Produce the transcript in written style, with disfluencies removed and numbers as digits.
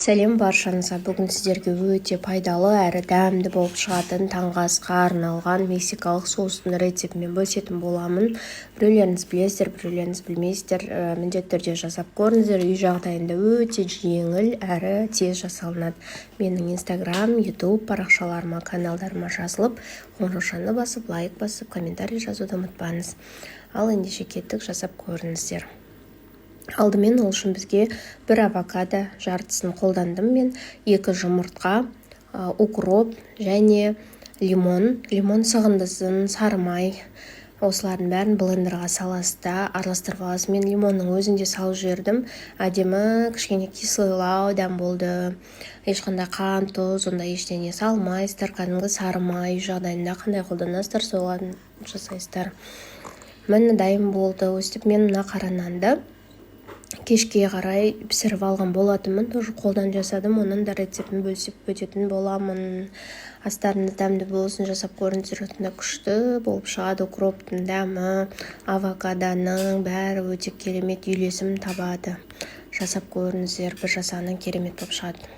Сәлем баршаңызға! Бүгін сіздерге өте пайдалы әрі дәмді болып шығатын таңғы асқа арналған мексикалық соустың рецептімен бөлісетін боламын. Біреулеріңіз білесіздер, біреулеріңіз білмейсіздер. Міндетті түрде жасап көріңіздер. Үй жағдайында өте жеңіл әрі тез жасалынады. Менің Инстаграм, Ютуб парақшаларыма, каналдарыма жазылып, қоңыраушаны басып, лайк басып, комментарий жазуды ұмытпаңыз. Ал ендеше кеттік, жасап көріңіздер. Алдымен ол үшін бізге бір авокадо, жартысын қолдандым мен, екі жұмыртқа, укроп және лимон, лимон сығындысын, сары май. Осылардың бәрін блендерға саласыз да, араластырып аласыз. Мен лимонның өзін де салып жібердім. Әдемі, кішкене кислыйлау дәм болды. Ешқандай қант, тұз, ондай ештеңе салмайсыздар. Кәдімгі сары май, үй жағдайында қандай қолданасыздар, солай жасайсыздар. Міне, дайын болды. Өстіп мен мына қара нанды кешке қарай пісіріп алған болатынмын, тоже қолдан жасадым. Оның да рецептін бөлісіп өтетін боламын. Астарыңыз дәмді болсын, жасап көріңіздер. Осындай күшті болып шығады. Укроптың дәмі, авокадоның, бәрі өте керемет үйлесім табады. Жасап көріңіздер, бір жасағаннан керемет болып шығады.